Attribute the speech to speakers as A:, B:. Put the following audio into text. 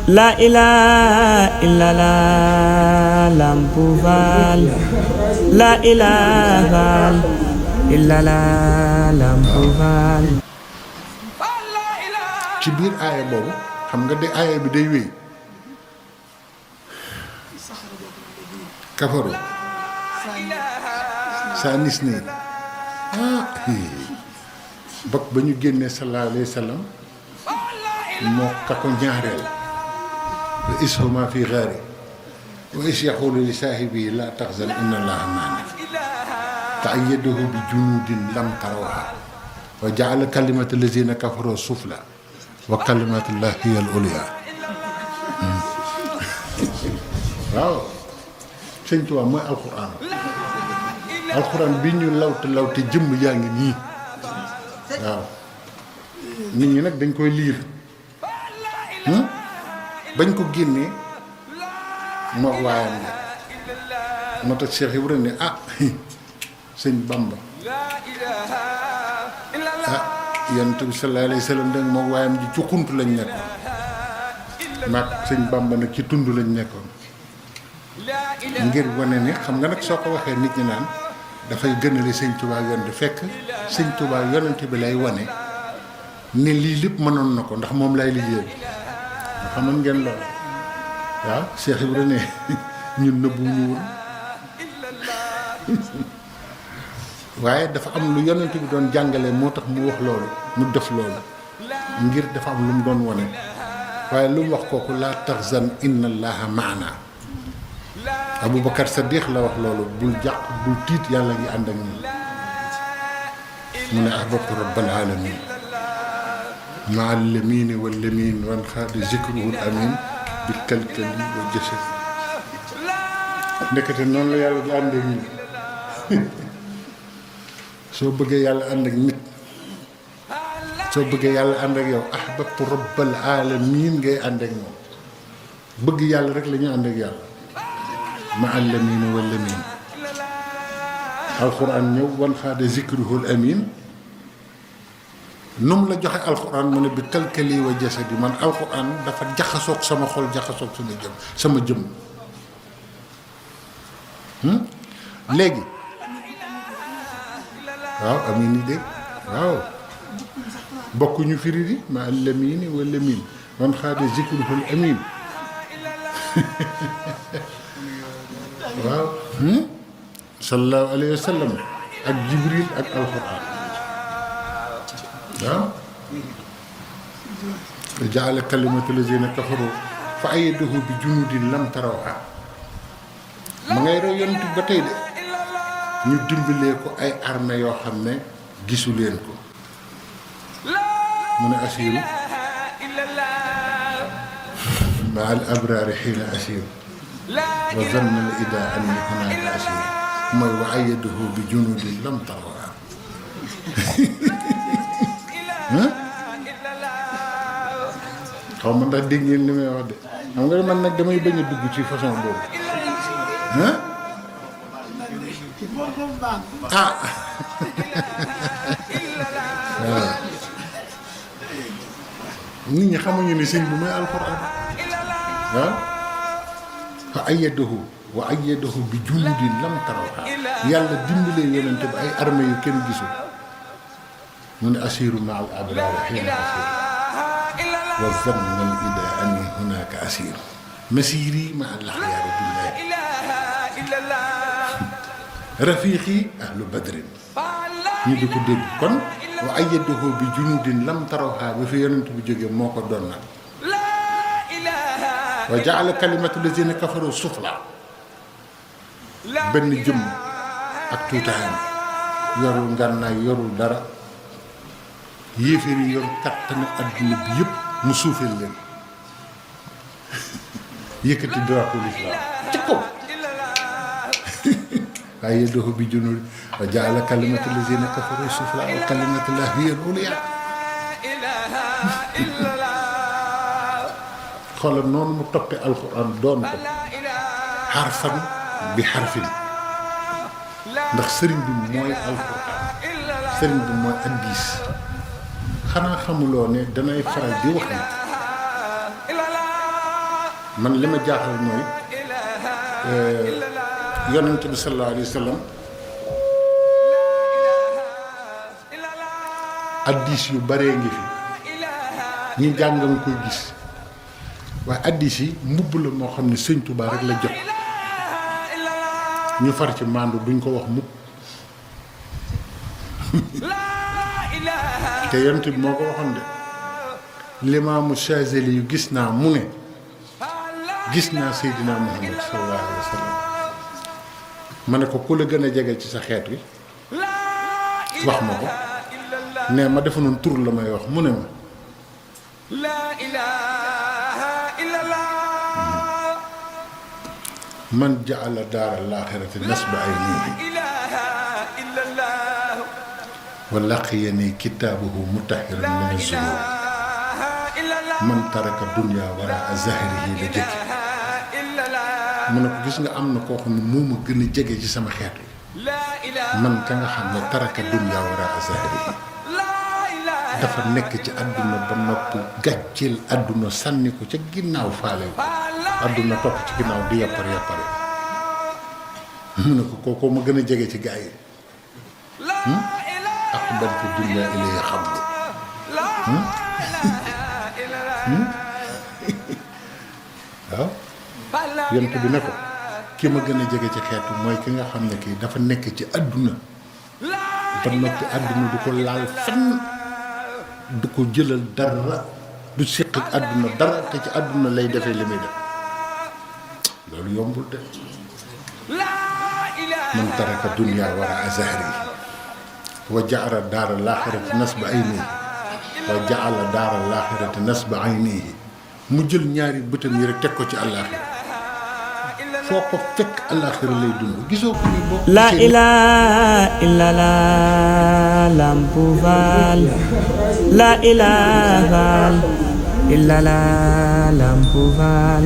A: La ilaha illallah Lamp Fall La ilaha illallah Lamp Fall.
B: ci biir aaya boobu xam nga de aaya bi day wéy kafaru saa nis nii bokk ba ñu génnee sallallahu alayhi wa sallam moo ka ko ñaareel wa ishuma fi ghaari wa is yaqulu li saahibihi la tahzan inna allaha maana ta'ayyadahu bi junudin lam tarawha wa ja'ala kalimata allazina kafaru sufla wa kalimatullahi hiya al-ulya. waaw sëñ Tuubaa mooy alxuraan bi ñu lawte jëmm yaa ngi nii waaw nit ñi nag dañ koy liir bañ ko génnee moo waayam la moo tax Cheikh Ibrahima ne sëñ Bamba Yonent bi sallallahu alayhi wa sallam danga moo waayam ji ci xunt lañ nekkoon maag sëñ Bamba nag ci tund lañ nekkoon ngir wane ne xam nga nag soo ko waxee nit ñi naan dafay gënale sëñ Tuubaa yonent fekk sëñ Tuubaa yonent bi lay wane ne lii lépp mënoon na ko ndax moom lay liggéey nga xamoon ngeen loolu waaw Cheikh Ibrahima ne ñun nëbbu ñu woon waaye dafa am lu yonent bi doon jàngale moo tax mu wax loolu mu def loolu ngir dafa am lu mu doon wane waaye lu mu wax kooku laa tahzan inna allaha maana Aboubacar Sadiq la wax loolu bul jàq bul tiit yàlla ngi ànd ak ñun mu ne ahbabtu rabbal alamin maa lamini wal lamin wan xaadi zikruhul amin bi kalkali wa jëse ndekete noonu la yàlla di ànd ak ñun soo bëggee yàlla ànd ak nit soo bëggee yàlla ànd ak yow ahbabtu rabbal alamin ngay ànd ak moom bëgg yàlla rek la ñu ànd ak yàlla ma allamin wal lamin alquran ñëw wan xaade zikruhul amin nu mu la joxe alquran mu ne bi kalkali wa jasadi man alquran dafa jaxasoog sama xol jaxasoog sama jëm léegi waaw amin yi dégg waaw bokkuñu firi di ma allamin wal lamin wan xaade zikruhul amin waaw sallallahu alayhi wa sallam ak jibril ak alquran waaw jaala kalimatu lazina kafaru fa ayyadahu bi junudin lam tarawha ma ngay roy yonent ba tey de ñu dimbalee ko ay armée yoo xam ne gisu leen ko mu ne asiru ma al abrari xiina asiru wa zanna al ida anni hunaka asiru mooy wa ayyadahu bi junudin lam tarawha xaw ma ndax dégg ngeen li may wax de xam nga man nag damay bañ a dugg ci façon boobu waaw nit ñi xamuñu ni sëñ bi mooy alxuraan waaw fa ayyadahu wa ayyadahu bi junudin lam tarawha yàlla dimbalee yonente bi ay armée yu kenn gisul mu ne asiru ma al abrari xiina asiru wa zanna al ida anni hunaka asiru masiri ma al axyaari billahi rafiqi ahlu badrin ñu di ko dégg kon wa ayyadahu bi junudin lam tarawha ba fi yonent bi jógee moo ko doon nag wa jaala kalimatu lazina kafaru sufla benn jëm ak tuutaayam yorul ngànnaay yorul dara yéeféer yi yor kattanu adduna bi yëpp mu suufeel leen yëkkati drapeau l'islam ci kaw waaye yeddoxu bi junul wa jaala kalimatu lazina kafaru sufla wa kalimatullahi hiya al-ulya xoolal noonu mu toppee alxuraan doon ko xarfan bi xarfin ndax sëriñ bi mooy alxuraan sëriñ bi mooy hadiis xanaa xamuloo ne danay faral di wax ne man li ma jaaxal mooy yonent bi sallallahu alayhi wa sallam addis yu baree ngi fi ñi jàngam koy gis waaye addis yi mbubb la moo xam ne sëñ Tuubaa rek la jot ñu far ci maandu duñ ko wax mukk te yonent bi moo ko waxoon de Limaamu Chazeli yu gis naa mu ne gis naa Seydina Muhammad sallallahu alayhi wa sallam ma ne ko ku la gën a jege ci sa xeet wi wax ma ko ne ma defa noonu tur la may wax mu ne ma man jaala daara laaxirati nasba aynihi wa laqiyani kitaabuhu mutahiran min az-zunub man taraka dunya wara zahrihi la jëkki mu ne ko gis nga am na koo xam ne moo ma gën a jege ci sama xeet wi man ka nga xam ne taraka dunya wara zahrihi dafa nekk ci àdduna ba noppi gàcceel àdduna sànni ko ca ginnaaw faale ko àdduna topp ci ginnaaw di yappar yappare mu ne ko kookoo ma gën a jege ci gaa yi aqbaltu dunya ilayhi xablu waaw yonent bi ne ko ki ma gën a jege ci xeetu mooy ki nga xam ne kii dafa nekk ci àdduna ba noppi àdduna du ko laal fenn du ko jëlal dara du séq ak àdduna dara te ci àdduna lay defee li muy def loolu yombul de man taraka dunya wara zahri wa jaala daara laaxirati nasba aynihi wa jaala daara laaxirati nasba aynihi mu jël ñaari bëtam yi rek teg ko ci àllaaxira foo ko fekk àllaaxira lay dund gisoo ko ni bokk
A: la ilaha illallah Lamp Fall la ilaha illallah Lamp Fall